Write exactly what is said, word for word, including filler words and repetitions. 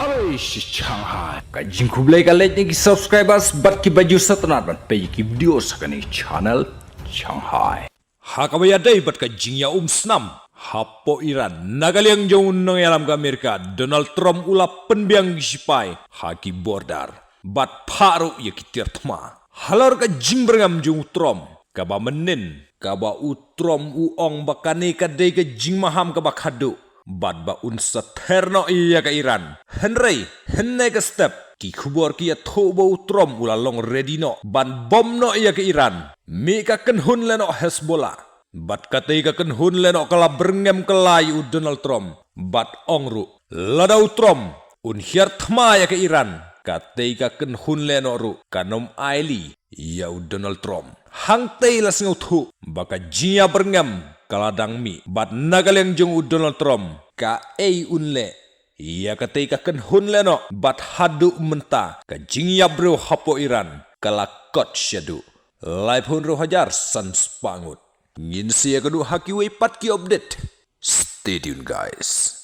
Alai shi Shanghai. Ka jingkhublei ka leit na ki subscribers bad ki bajur satanat ban peit ki video sa kane channel Shanghai. Ha kaba ïadei bad ka jingïaumsnam hapoh Iran, na ka liang jong u nongïalam ka Amerika Donald Trump u la pynbiang ki shipai ha ki border bad phah ruh ïa ki tiar thma. Halor ka jingbyrngem jong u Trump kaba mynnin, kaba u Trump u ong ba kane ka dei ka jingmaham kaba khadduh bad ba un sa ther noh ïa ka Iran. Hynrei hynne ka step ki khubor ki ïathuh ba u Trump u la long ready noh ban bom noh ïa ka Iran. Mih ka kynhun lehnoh Hezbollah bad katei ka kynhun lehnoh ka la byrngem kylla ïa u Donald Trump bad ong ruh, lada u Trump un hiar thma ïa ka Iran, katei ka kynhun lehnoh ruh kan ym ailad ïa u Donald Trump. Hangtei la sngewthuh ba ka jingïabyrngem ka la dang mih bad na ka liang jong u Donald Trump kaei un leh ïa katei ka kynhun lehnoh bad haduh mynta ka jingïap briew hapoh Iran ka la kot shaduh laiphew hynriew hajar san spah ngut. Ngin sa ïakynduh ha kiwei pat ki update. Stay tuned, guys.